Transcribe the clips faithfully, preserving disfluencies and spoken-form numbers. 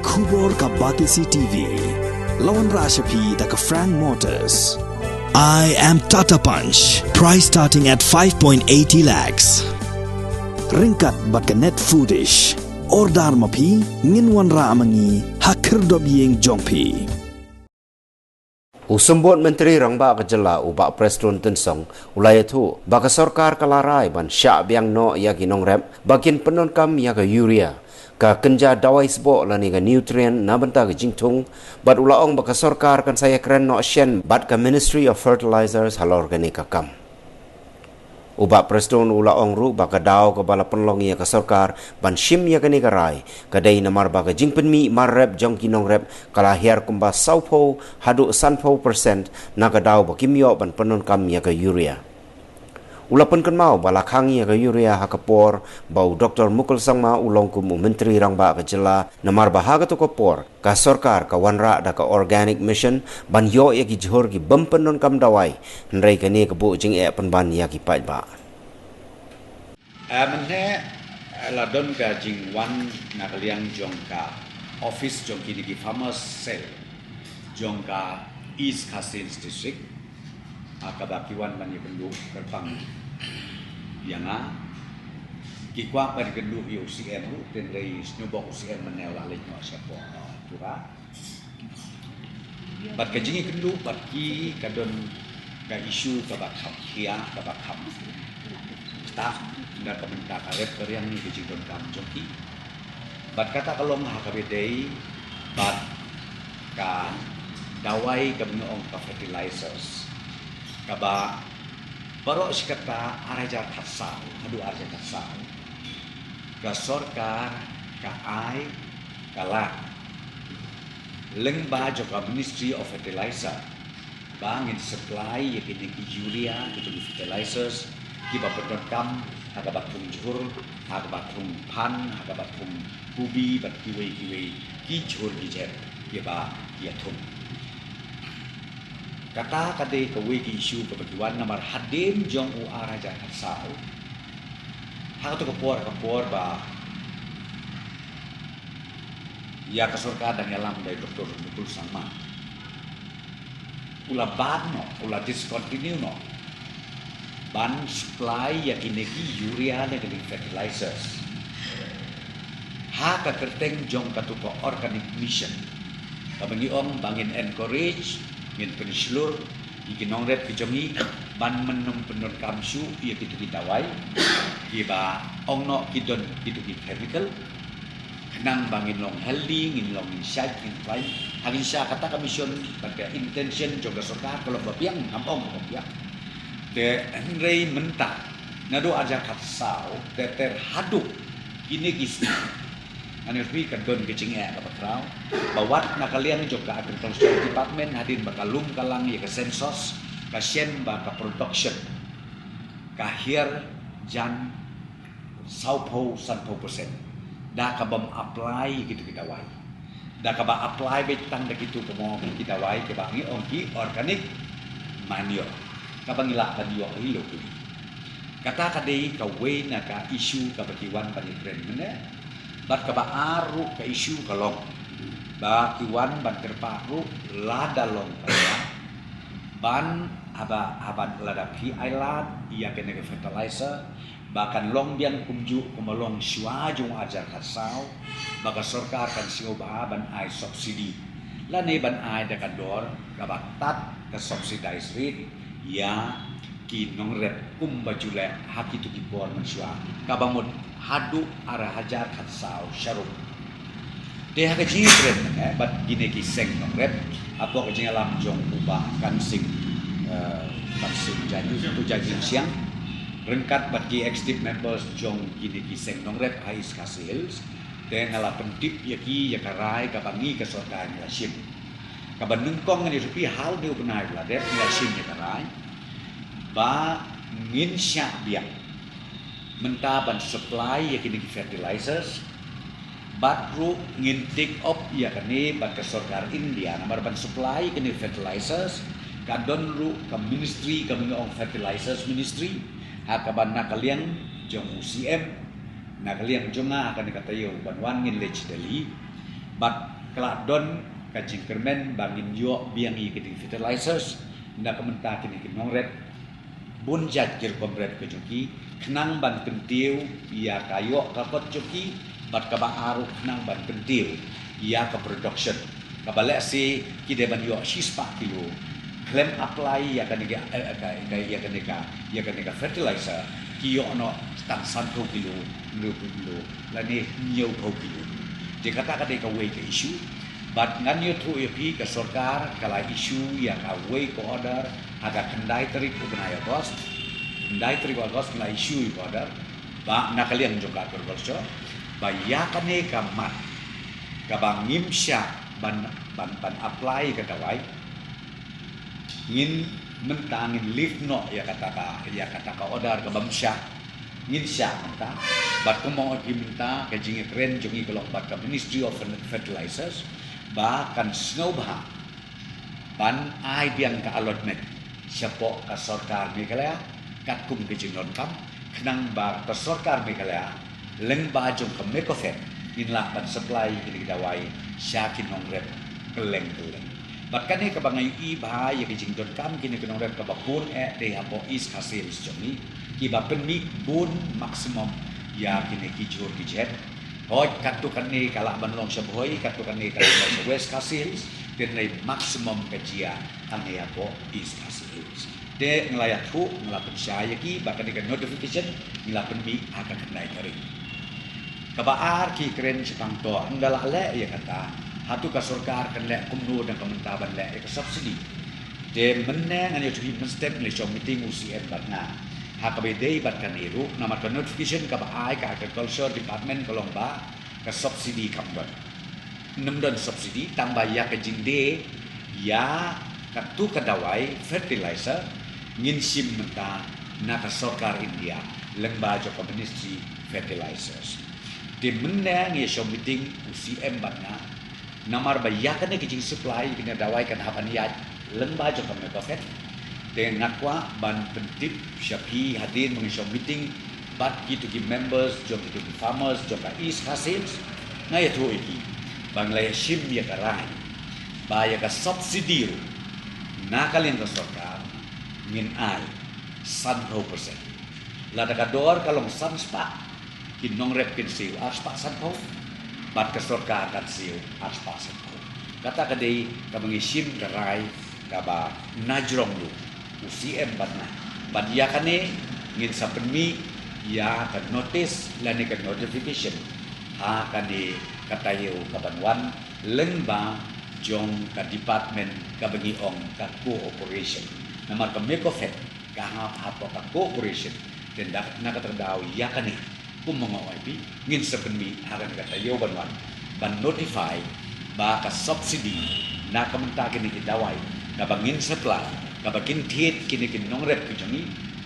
Khubor ka Batesi T V. La wanrah sha phi da ka Frank Motors. I am Tata Punch. Price starting at five point eighty lakhs. Ryngkat bad ka Net Foodish. Order ma phi, ngin wanrah ma ngi ha khyrdop ïing jong phi. U Symbud Myntri Rangbah ka Jylla, u Bah Prestone Tynsong, u la ïathuh ba ka sorkar ka la rai ban shah biang noh ïa ki nongrep ba kin pyndonkam ïa ka urea, ka kynja dawai sboh lane ka nutrient na bynta ka jingthung, bad u la ong ba ka sorkar kan sa ïakren noh shen bad ka Ministry of Fertilizers halor kane ka kam. U Bah Prestone u la ong ruh ba ka daw kaba la pynlong ïa ka sorkar ban shim ïa kane ka rai ka dei namar ba ka jingpynmih mar rep jong ki nongrep ka la hiar kumba sawphew haduh sanphew percent na ka daw ba kim ïoh ban pyndonkam ïa ka urea. U la pynkynmaw ba la khang ïa ka urea ha ka por ba u Doktor Mukul Sangma u long kum u Myntri Rangbah ka Jylla, namar ba ha kato ka por ka sorkar ka wanrah da ka Organic Mission ban ïoh ïa ki jhur ki bym pyndonkam dawai, hynrei kane ka buh jingeh pynban ïa ki paidbah. Eh, mynne, eh, la don ka jingwan na ka liang jong ka office jong kine ki Farmers Cell jong ka East Khasi Hills District. Ha kaba ki wan ban ïakynduh kyrpang ïa nga. Ki kwah ban ïakynduh ïa u C M ruh, hynrei sngewbha u C M mynne u la leit noh sha por, eh, Tura. Bad ka jingïakynduh bad ki ka don ka issue kaba kham khia, kaba kham ktah, na ka bynta ka rep ka riang ne ka jingdonkam jong ki. Bad kata ka long ha kaba ïadei bad ka dawai kaba ngi ong ka fertilizers, kaba baroh shi katta ar hajar khatsaw haduh ar hajar khatsaw, ka sorkar ka ai ka lad lyngba jong ka Ministry of Fertilizer ba ngin supply ïa kine ki urea, kine ki fertilizers kiba pyndonkam ha kaba thung jhur, ha kaba thung phan, ha kaba thung kubi bad kiwei kiwei ki jhur ki jhep kiba ki ïathung. Kata ka dei kawei ka issue kaba ki wan namar hadien jong u ar hajar khatsaw, ha kato ka por, ka por ba ïa ka sorkar dang ïalam da i Doktor Mukul Sangma, u la ban noh, u la discontinue noh ban supply ïa kine ki urea ne kine ki fertilizers ha ka kyrteng jong kato ka Organic Mission, kaba ngi ong ba ngin encourage, ngin pynshlur ïa ki nongrep ki jong ngi ban ym pyndonkam shuh ïa kito ki dawai kiba ong noh ki don kito ki chemical, khnang ba ngin long healthy, ngin long ngin shait, ngin fine. Hangta kata ka mission bad ka intention jong ka sorkar ka long ba biang, ngam ong ba biang. Te hynrei mynta naduh ar hajar khatsaw ter ter haduh kine ki sngi, ngan ïathuh ka don ka jingeh kaba khraw ba wat na ka liang jong ka Agriculture Department hadien ba ka lum ka lang ïa ka census, ka shem ba ka production ka hiar jan sawphew sanphew percent da kaba ym apply ïa kito ki dawai, da kaba apply beit tang da kito ki mo ki dawai kiba ngi ong ki organic manure, kaba ngi lah ban ïoh hi locally. Kata ka dei kawei na ka issue kaba ki wan ban ïakren mynne. Bad kaba ar ruh ka issue ka long ba ki wan ban kyrpad ruh lada long ka ban, haba, haba lada phi ai lad ïa kane ka fertilizer, ba kan long biang kumjuh kumba long shuwa jong u ar hajar khatsaw, ba ka sorkar kan sngewbha ban ai subsidy lane ban ai da ka dor kaba tad, ka subsidized rate, ïa ki nongrep kumba ju leh ha kito ki por mynshuwa, kaba mut haduh ar hajar khatsaw sharum. Te ha ka jingïakren, eh, bad kine ki seng nongrep, hapoh ka jingïalam jong u Bah Kan Sing, eh, Kan Sing Jani, u Jani Siang, ryngkat bad ki executive members jong kine ki seng nongrep ha East Khasi Hills, te nga la pyntip ïa ki ïa ka rai kaba ngi ka sorkar ngi la shim. Kaba nyngkong ngan ïathuh ïa phi, ha une u bnai ba la dep ngi la shim ïa ka rai ba ngin shah biang mynta ban supply ïa kine ki fertilizers. Bad ruh ngin take up ïa kane bad ka sorkar India namar ban supply ïa kine fertilizers. Ka don ruh ka ministry kaba ngi ong Fertilizers Ministry, ha kaba na ka liang jong u C M, na ka liang jong nga ha kane ka taïew ban wan ngin leit sha Delhi. Bad ka la don ka jingkyrmen ba ngin ïoh biang ïa ki dei fertilizers na ka bynta kine ki nongrep, bun jait ki rukom rep ka jong ki, khnang ban kyntiew ïa ka ïoh ka kot jong ki, bad kaba ar ruh khnang ban kyntiew ïa ka production. Kaba lehse ki dei ban ïoh shispah kilo khlem apply ïa kane ka, eh, ka, ka, ïa kane ka, ïa kane ka fertilizer, ki ïoh noh tang sanphew kilo, hynriewphew kilo, lane hynñiewphew kilo. Te kata ka dei kawei ka issue. Bad ngan ïathuh ïa phi, ka sorkar ka la issue ïa kawei ka order ha ka khyndai tarik u bnai August. Khyndai tarik August ka la issue ïa ka order ba na ka liang jong ka agriculture ba ïa kane ka mat kaba ngim shah ban, ban, ban apply ka dawai, ngin, mynta ngin lift noh ïa kata ka, ïa kata ka order kaba ym shah. Ngin shah mynta. Bad kumba ong ïa phi mynta, ka jingïakren jong ngi ka long bad ka Ministry of Fertilizers ba kan sngewbha ban ai biang ka allotment shapoh ka sorkar Meghalaya katkum ka jingdonkam, khnang ba ka sorkar Meghalaya lyngba jong ka MECOFED ngin lah ban supply kine ki dawai sha ki nongrep kylleng kylleng. Bad kane kaba nga ïohi ba ïa ka jingdonkam kine ki nongrep kaba bun eh dei hapoh East Khasi Hills jong ngi, kiba pynmih bun maximum ïa kine ki jhur ki jhep. Hooid, katto katne ka lah ban long sha Bhoi, katto katne ka lah ban long sha West Khasi Hills, hynrei maximum ka jia hangne hapoh East Khasi Hills. Te nga la ïathuh, nga la pynshai ïa ki ba kane ka notification ngi la pynmih ha ka khyndai tarik. Kaba ar ki kren shaphang to, ynda la leh ïa kata, hato ka sorkar kan leh kumno da ka mynta ban leh ïa ka subsidy? Te mynne ngan ïathuh hi mynstep, ngi la shong meeting u CM bad nga ha kaba ïadei bad kane ruh, namar ka notification kaba ai ka Agriculture Department ka long ba ka subsidy kam don. Ym don subsidy, tang ba ïa ka jingdie ïa katto ka dawai fertilizer ngin shim mynta na ka sorkar India lyngba jong ka Ministry Fertilizers. Te mynne ngi shong meeting u CM bad nga, namar ba ïa kane ka jingsupply kane dawai kan hap ban ïaid lyngba jong ka MECOFED. Te nga kwah ban pyntip sha phi, hadien ba ngi shong meeting bad kito ki members jong kito ki farmers jong ka East Khasi Hills, nga ïathuh ïa ki ba ngi la ïashim ïa ka rai ba ïa ka subsidy ruh na ka liang ka sorkar ngin ai sanphew percent. Lada ka dor ka long san spah, ki nongrep kin siew ar spah sanphew, bad ka sorkar kan siew ar spah sanphew. Kata ka dei kaba ngi shim ka rai kaba na jrong ruh u CM bad nga. Bad ïa kane ngin sa pynmih ïa ka notice lane ka notification ha kane ka taïew ka ban wan lyngba jong ka department kaba ngi ong ka cooperation. Namar ka MECOFED ka hap hapoh ka cooperation. Te na kata ka daw ïa kane, kumba nga ong ïa phi, ngin sa pynmih ha kane ka taïew ban wan ban notify ba ka subsidy na ka bynta kine ki dawai kaba ngin supply, kaba kin thied kine ki nongrep ki jong ngi,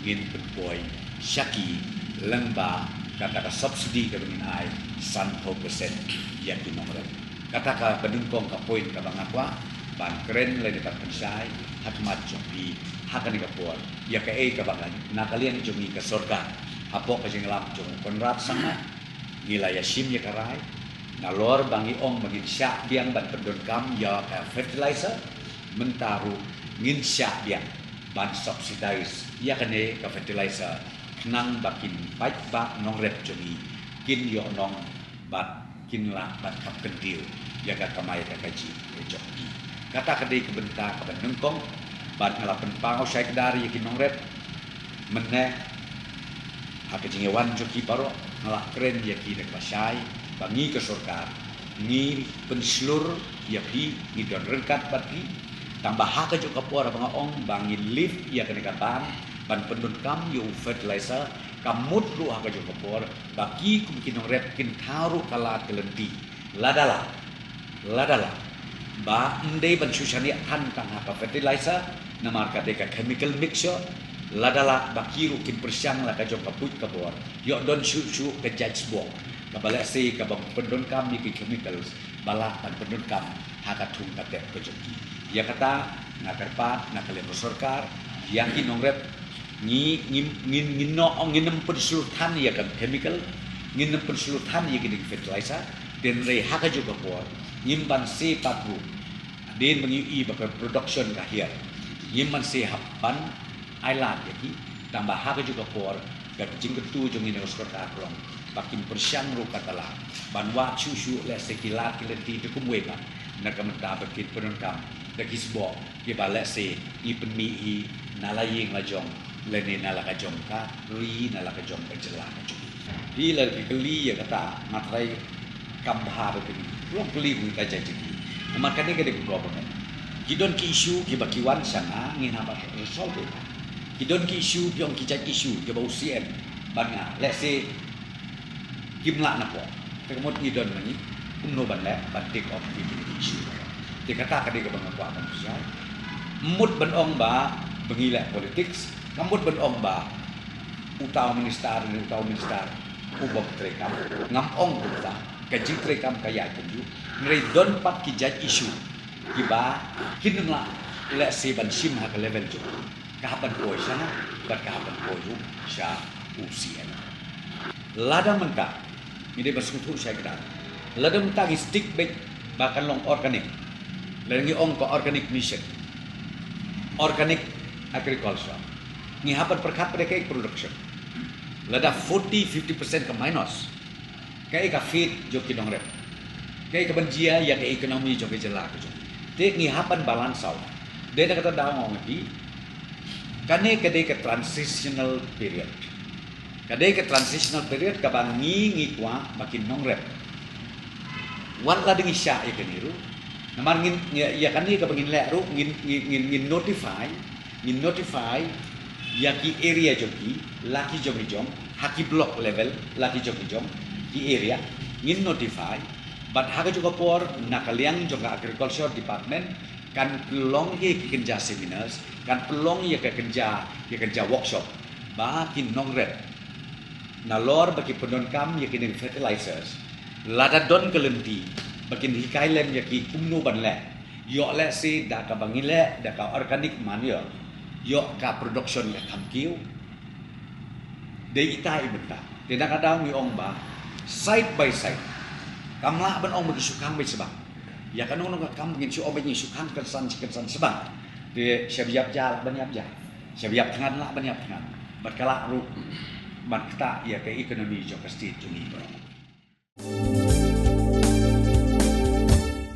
ngin pynpoi sha ki lyngba kata ka subsidy kaba ngin ai sanphew percent ïa ki nongrep. Kata kaba nyngkong ka point kaba nga kwah ban kren lane ban pynshai ha khmat jong phi ha kane ka por, ïa kaei kaba na ka liang jong ngi ka sorkar hapoh ka jingïalam jong u Conrad Sangma, ngi la ïashim ïa ka rai. Nalor ba ngi ong ba ngin shah biang ban pyndonkam ïa ka fertilizer, mynta ruh ngin shah biang ban subsidize ïa kane ka fertilizer, khnang ba kin paidbah nongrep jong ngi kin ïoh nong bad kin lah ban khap kyntiew ïa ka kamai ka kajih ka jong ki. Kata ka dei ka bynta kaba nyngkong, bad nga la pynpaw shai kdar ïa ki nongrep. Mynne ha ka jingïawan jong ki baroh nga la kren ïa ki da kaba shai ba ngi ka sorkar ngi pynshlur ïa phi, ngi don ryngkat bad phi. Tang ba ha kajuh ka por ba nga ong ba ngin lift ïa kane ka ban ban pyndonkam ïa u fertilizer, ka mut ruh ha kajuh ka por ba ki kum ki nongrep kin thaw ruh ka lad ka lynti. Lada lah, lada lah ba ym dei ban shu shaniah than tang ha ka fertilizer, namar ka dei ka chemical mixture. Lada lah ba ki ruh kin pyrshang la ka jong ka buit ka bor, ïoh don shuh shuh ka jait sbok kaba lehse kaba pyndonkam ïa ki chemicals ba lah ban pyndonkam ha ka thung ka tep ka jong ki. Ïa kata nga kyrpad na ka liang ka sorkar ïa ki nongrep, ngi, ngi, ngin, ngin noh, ngin ym pynshlur than ïa ka chemical, ngin ym pynshlur than ïa ki dei fertilizer. Hynrei ha kajuh ka por Ngim ban se pat ruh. Hadien ba ngi ïohi ba ka production ka hiar, ngim ban se hap ban ai lad ïa ki. Tang ba ha kajuh ka por ka jingkyntu jong ngi na ka sorkar ka long ba kim pyrshang ruh katba lah ban wad shuh shuh, lehse ki lad ki lynti te kumwei pat, na ka bynta ba kin pyndonkam da ki sboh kiba lehse ngi pynmih hi na la ïing la jong lane na la ka jong ka ri, na la ka jong ka jylla ka jong ngi. Phi la ki kylli ïa kata, nga tharai kam bha ba phi, long kylli kum ka jait jong ngi. Namar kane ka dei ka government. Ki don ki issue kiba ki wan sha nga, ngin hap ban resolve ïa ka. Ki don ki issue, ki ong ki jait issue kiba u C M bad nga, lehse kim lah na pdeng. Te ka mut ngi don ma ngi kumno ban leh ban take off ïa kine ki issue. Te kata ka dei kaba nga kwah ban pynshai. Mut ban ong ba ba ngi leh politics, kam mut ban ong ba uta u minister ne uta u minister u bym treikam. Ngam ong kumta. Ka jingtreikam ka ïaid kumjuh. Hynrei don pat ki jait issue kiba kin ym lah, lehse, ban shim ha ka level jong ka, hap ban poi sha nga bad ka hap ban poi ruh sha u C M. Lada mynta ngi dei ban sngewthuh shai kdar, lada mynta ngi stick beit ba kan long organic, lada ngi ong ka organic mission, organic agriculture, ngi hap ban pyrkhat pat ïa ka production. Lada forty fifty percent ka minus, kaei ka fate jong ki nongrep? Kaei kaban jia ïa ka economy jong ka jylla ka jong? Te ngi hap ban balance out. Dei na kata daw nga ong ïa phi, kane ka dei ka transitional period. Ka dei ka transitional period kaba ngi, ngi kwah ba ki nongrep, wat la dang ngi shah ïa kane ruh, namar ngin, ïa, ïa kane kaba ngin leh ruh, ngin, ngin, ngin, ngin notify, ngin notify ïa ki area jong ki, la ki jong ki jong, ha ki block level, la ki jong ki jong, ki area, ngin notify. Bad ha kajuh ka por, na ka liang jong ka agriculture department, kan pynlong ïa ki kynja seminars, kan pynlong ïa ka kynja, ïa kynja workshop ba ki nongrep, nalor ba ki pyndonkam ïa kine fertilizers, lada don ka lynti, ba kin hikai lem ïa ki kumno ban leh. Ïoh lehse da kaba ngi leh da ka organic manure, ïoh ka production ka kham kiew. Dei ita i bynta. Te na ka daw ngi ong ba side by side, kam lah ban ong ba ki shu khang beit shibang. Ïa kano kano ka kam ngin shu ong ba ngin shu khang kynsan shi kynsan shibang. Te shaba ïap ja lah ban ïap ja, shaba ïap thngan lah ban ïap thngan. Bad ka lah ruh ban ktah ïa ka economy jong ka state jong ngi baroh.